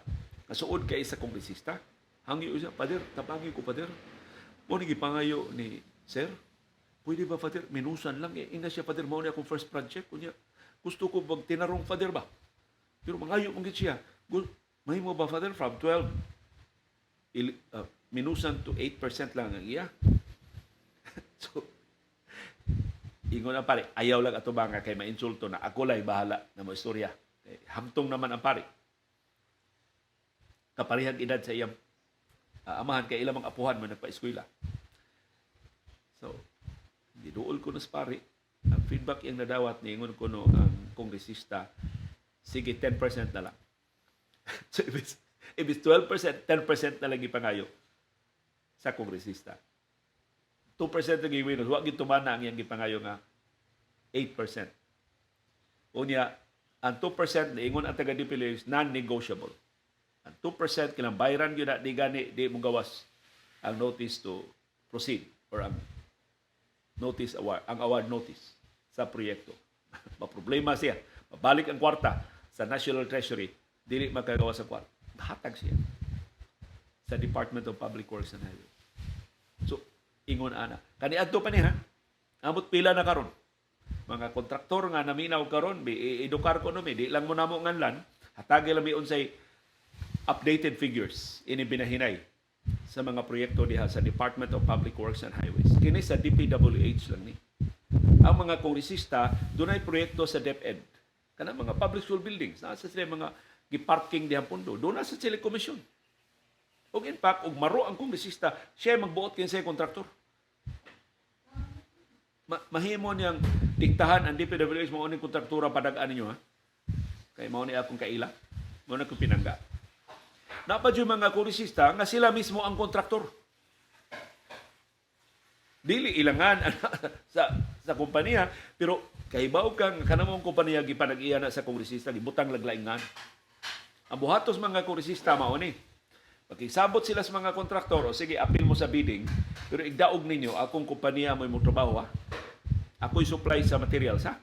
nasuod kay sa kongresista. Hangyo siya, "Pader, tabangi ko, pader. Mo ni gipangayo ni sir, pwede ba, Father, minusan lang eh. Inga siya, 'Father, mao ni akong first project. Kunya, gusto ko bag tinarong, Father ba?'" Pero mangayo man gid siya. Mahimo ba, Father, from 12, minusan to 8% lang ang iya?" So, ingon ang pare, "Ayaw lang ato nga kay mainsulto na, ako lay bahala na mo istorya." Kay hamtong naman ang pare. Kaparehag edad sa iyang amahan kay ilang mga apuhan man nagpa-eskwela. So, giduol ko na sa pare. Ang feedback iyang nadawat, niingon ko no ang kongresista, "Sige, 10% na lang." So, ibis 12%, 10% na lang ipangayo sa kongresista. 2% ang giwin, wa gyud tumana ang iyang gipangayo nga 8%. Unya, ang 2% niingon ang taga DPWH, non-negotiable. Ang 2% kinang bayaran gyud na, di gani di mo gawas ang notice to proceed or ang notice award, ang award notice sa proyekto. Maproblema siya. Mabalik ang kwarta sa National Treasury, dili makagawas ang kwarta. Hatag siya sa Department of Public Works and Highways. So, ingon ana. Kani adto pa ni ha. Amot pila na karon. Mga kontraktor nga naminaw karon, bi edukar ko no mi, di lang mo namo nganlan, hatagi lang mi unsay updated figures ini binahinay sa mga proyekto diha sa Department of Public Works and Highways. Kini sa DPWH lang ni. Ang mga kongresista, dunay proyekto sa DepEd. Kanang mga public school buildings, naa sa sila mga giparking diha pondo, doon na sa sila komisyon. Ug in fact, ug maro ang kongresista, siya magbuot kinsay kontraktor. Mahimo niyang diktahan ang DPWH, "Mao ning kontraktura padag-an ninyo ha. Kay mao ni akong kaila. Mao na akong pinangga." Naa pa yung mga kongresista nga sila mismo ang kontraktor. Dili ilangan sa kompanya, pero kahibaw ka nga kanang kompanya gipanag-iya na sa kongresista, gibutang laglaingan. Ang buhatos mga kongresista mao ni. Pakisabot sila sa mga kontraktor, "O sige, apil mo sa bidding, pero igdaog ninyo akong kompanya mo imong trabaho ha. Ako'y supply sa materials ha.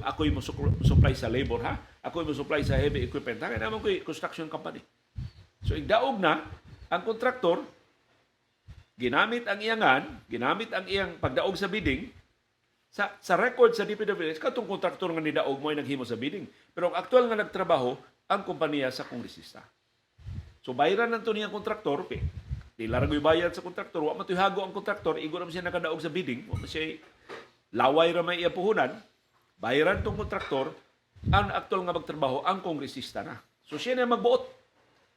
Ako'y mo supply sa labor ha. Ako'y mo supply sa heavy equipment ha. Kaya naman ko'y construction company." So igdaog na ang kontraktor, ginamit ang iyangan, ginamit ang iyang pagdaog sa bidding, sa record sa DPWH, katong kontraktor nga nidaog mo ay naghimo sa bidding. Pero ang aktual nga nagtrabaho, ang kompanya sa kongresista. So bayaran lang to niyang kontraktor, di largo'y bayad sa kontraktor, wa man to'y hago ang kontraktor, igo naman siya nakadaog sa bidding, wa man siya, laway ra may iya puhunan, bayaran tong kontraktor, ang aktual nga magtrabaho, ang kongresista na. So siya na magbuot.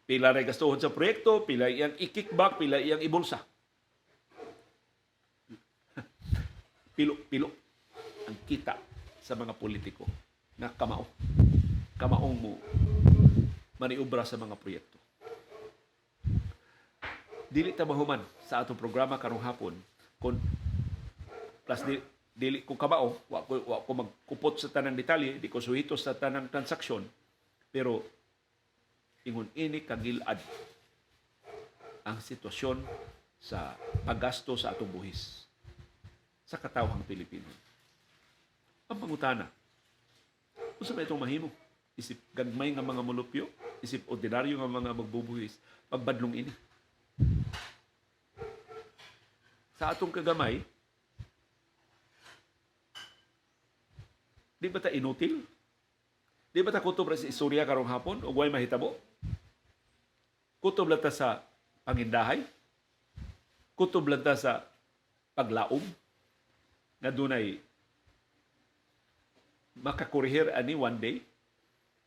Pila ra gastuhon sa proyekto, pila iyang i-kickback, pila iyang ibulsa. Pilo-pilo ang kita sa mga politiko na kamao. Kamaong mo maniubra sa mga proyekto. Dili ta mahuman sa atong programa karong hapon kung plus di, dili ko kamao, wa ko magkupot sa tanang detalye, di ko suhito sa tanang transaksyon, pero Ingon ini kagilad ang sitwasyon sa paggasto sa atong buhis sa katawhang Pilipino. Ang pangutana, unsa ba itong mahimo? Isip gagmay nga mga molupyo, isip ordinaryo nga mga magbubuhis, pagbadlong ini. Sa atong kagamay, di ba ta inutil? Di ba ta kutob ra sa istorya karong hapon ug way mahitabo? Kutob lang ta sa pangindahay? Kutob lang ta sa paglaom nga dunay makakorehir ani one day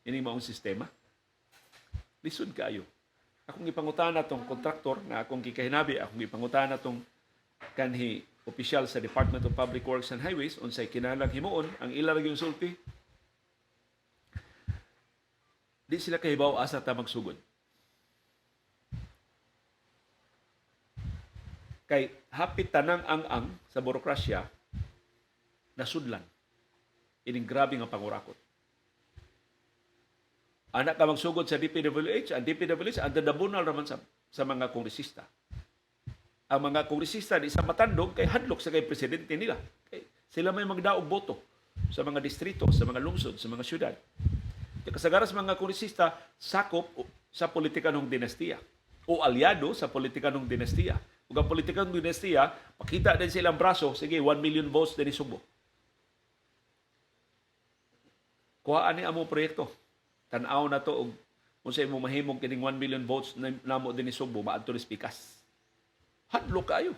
ini maong sistema? Lisod kaayo. Akong gipangutana tong kontraktor nga akong gikahinabi, akong gipangutana tong kanhi opisyal sa Department of Public Works and Highways unsay kinahanglang himuon, ang ila ra gyud sulti, di sila kahibaw asa ta magsugod. Kay hapit tanang ang-ang sa burokrasya nasudlan ining grabe nga pangurakot. Anak ka magsugod sa DPWH, ang DPWH ang dadabunal raman sa mga kongresista. Ang mga kongresista di sa matandog kay hadlok sa kay presidente nila. Kay sila may magdaog boto sa mga distrito, sa mga lungsod, sa mga syudad. Kasagaran sa mga kongresista sakop sa politika ng dinastiya o alyado sa politika ng dinastiya. Ug ang politika ng dinastiya, pakita din silang braso, sige, 1 million votes din Sugbo. Kuhaan ni among proyekto. Tan-aw na to og unsa imo mahimong kining 1 million votes namo dinhi Sugbo maadto ni pikas. Hadlok kaayo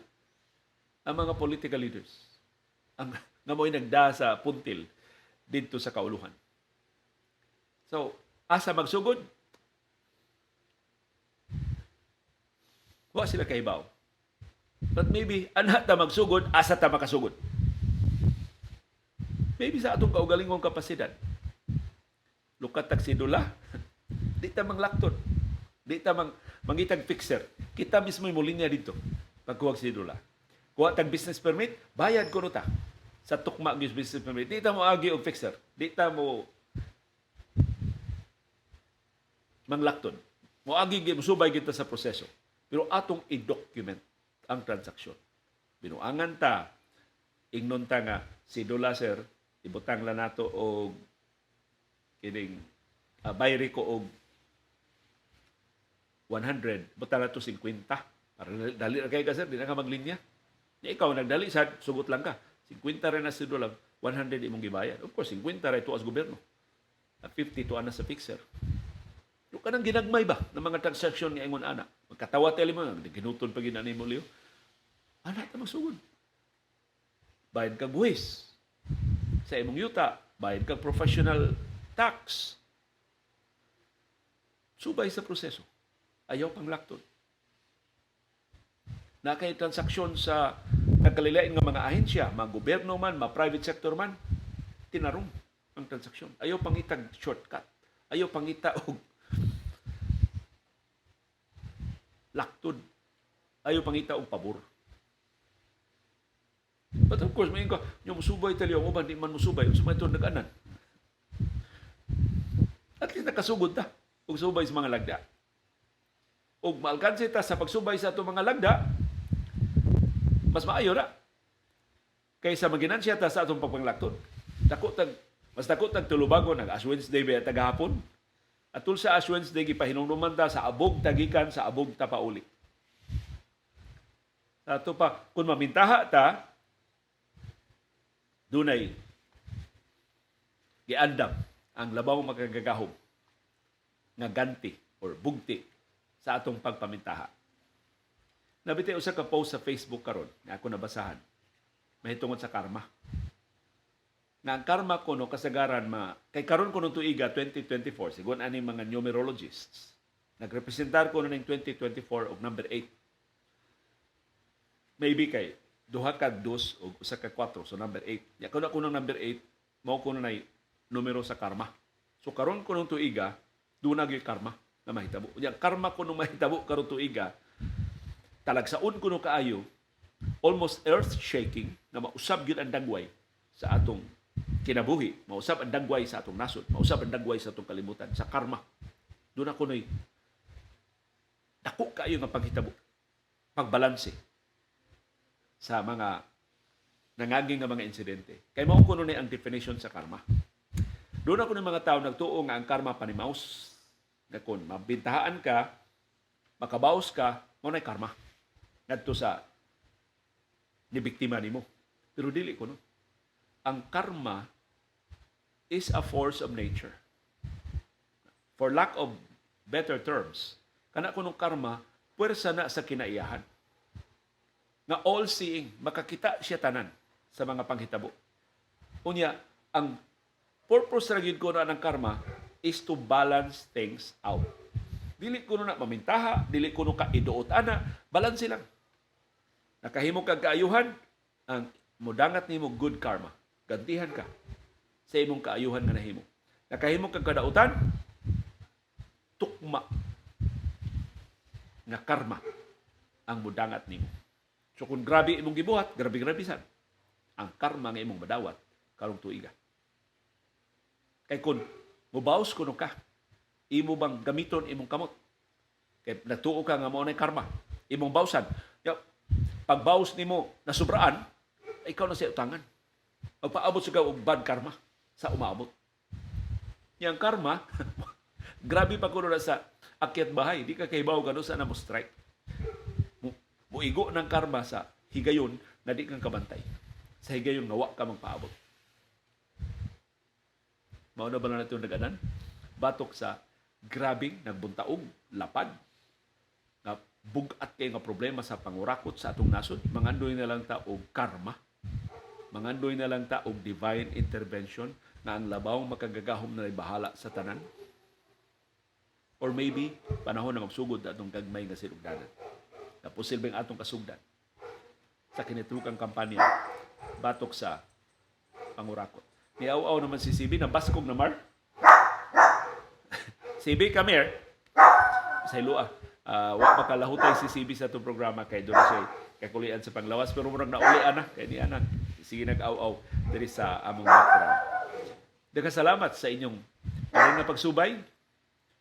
ang mga political leaders ang nga mo'y nagda sa puntil didto sa kauluhan. So, asa magsugod? Wa sila kahibaw. But maybe, ana ta magsugod, asa ta makasugod. Maybe sa atong kaugalingong kapasidad. Lukat tag sidula, di ta manglakton. Di ta mangitag fixer. Kita mismo mo linya dito pagkuwag sidula. Kuha tag business permit, bayad kuno ta. Sa tukma gyud business permit. Di ta mo agi og fixer. Di ta mo manglakton. Moagi gyud, musubay kita sa proseso. Pero atong i-document ang transaksyon. Binuangan ta, ingnon ta nga sidula sir, ibutang lang nato og kining bayri ko og 100, butang nato 50. Para dali ra kay ka sir, di na ka maglinya. Ya, ikaw nagdali sad, sugot lang ka. 50 ra na sidula, 100 imong gibayad. Of course, 50 ra ito as gobyerno. At 50 to ana sa fixer. Yung kanang ginagmay ba ng mga transaksyon nga ingon ana? Magkatawa tele mo, ginutod pa ginani mo liyo. Ana ta magsugod. Bayad kag buwis sa imong yuta, bayad kag professional tax. Subay sa proseso. Ayaw pang lakton. Na kay transaksyon sa nagkalilain nga mga ahensya, mga gobyerno man, mga private sector man, tinarong ang transaksyon. Ayaw pangitag shortcut. Ayaw pangita og laktod. Ayaw pangita og pabor. But of course, may ka, yung musubay taliw, ang uban, di man musubay, unsa man ito nag-anan. At least nakasugod ta og subay sa mga lagda. Og maalkanse ta sa pagsubay sa atong mga lagda, mas maayo ra kaysa maginansya ta sa atong pagpanglaktod. Mas dako tag tulubagon nag Ash Wednesday ba tagahapon. Atul sa Ash Wednesday gipahinumduman ta sa abog tagikan sa abog tapauli. Sa ato pa kun mamintaha ta, dunay giandam ang labaw makagagahom nga ganti or bugti sa atong pagpamintaha. Nabitay usa ka post sa Facebook karon nga ako nabasahan mahitungod sa karma. Nga ang karma kuno kasagaran ma kay karon kuno tuiga 2024 sigon ani mga numerologists nagrepresentar kuno ning 2024 og number 8. Maybe kay duha ka dos og usa ka 4, so number 8. Ya kuno kuno number 8 mao kuno nay numero sa karma. So karon kuno tuiga duna gyud karma na mahitabo. Unya karma kuno mahitabo karon tuiga talagsaon kuno kaayo, almost earth-shaking na mausab gyud ang dagway sa atong kinabuhi, mausab ang dagway sa atong nasod, mausab ang dagway sa atong kalibutan, sa karma. Doon ako na'y dako kaayo nga paghitabo, pagbalanse sa mga nangaging nga mga insidente. Kay mao kuno ni ang definition sa karma. Doon ako ng mga tao nagtuo nga ang karma panimaus. Na kung mabintahaan ka, makabaos ka, mao na'y karma ngadto sa nibiktima nimo. Pero dili ko no. Ang karma is a force of nature. For lack of better terms, kana kunong karma, puwersa na sa kinaiyahan. Nga all-seeing, makakita siya tanan sa mga panghitabo. Unya, ang purpose ra gyud kuno ng karma is to balance things out. Dili kuno na mamintaha, dili kuno ka iduot ana, balanse lang. Nakahimo kag kaayuhan, ang mudangat nimo good karma. Gantihan ka sa imong kaayuhan nga nahimo. Nakahimo kag kadautan, tukma nga karma ang mudangat nimo. So kung grabe imong gibuhat, grabe-grabe sad ang karma nga imong madawat karong tuiga. Kay kung mubaos kuno ka, imo bang gamiton imong kamot? Kay natuo ka nga mao nay karma, imong bawsan. Ya, pagbawas nimo nasubraan, ikaw na siya utangan. Magpaabot sa og bad karma sa umaabot. Yang karma, grabe pa kuno na sa akyat bahay, di ka kahibaw gano sa na mo strike. Muigo ng karma sa higayon na di kang kabantay. Sa higayon nga wa ka magpaabot. Mao na ba na natin naganan? Batok sa grabing nagbuntaog, lapad, nga bug-at kay nga problema sa pangurakot sa atong nasod, mangandoy na lang ta og karma. Mangandoy na lang ta og divine intervention na ang labaw makagagahom na bahala sa tanan. Or maybe, panahon na magsugod na atong gagmay nga sinugdanan. Na posibleng atong kasugdan sa kinitukang kampanya batok sa pangurakot. Niaw-aw naman si CB na baskog na mar. CB, come here. Sa ilua. Wa makalahutay si CB sa itong programa kay doon siya kakulian sa panglawas pero murag naulian na kay niya na sige nag-aw-aw diri sa among background. Daghang salamat sa inyong pareho nga pagsubay,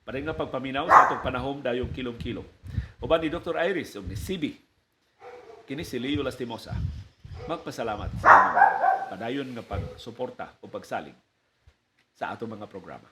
pareho nga pagpaminaw sa atong panahom dayong kilom-kilom. Uban ni Dr. Iris ug ni CB, kini si Leo Lastimosa. Magpasalamat sa inyong padayon nga pagsuporta o pagsalig sa atong mga programa.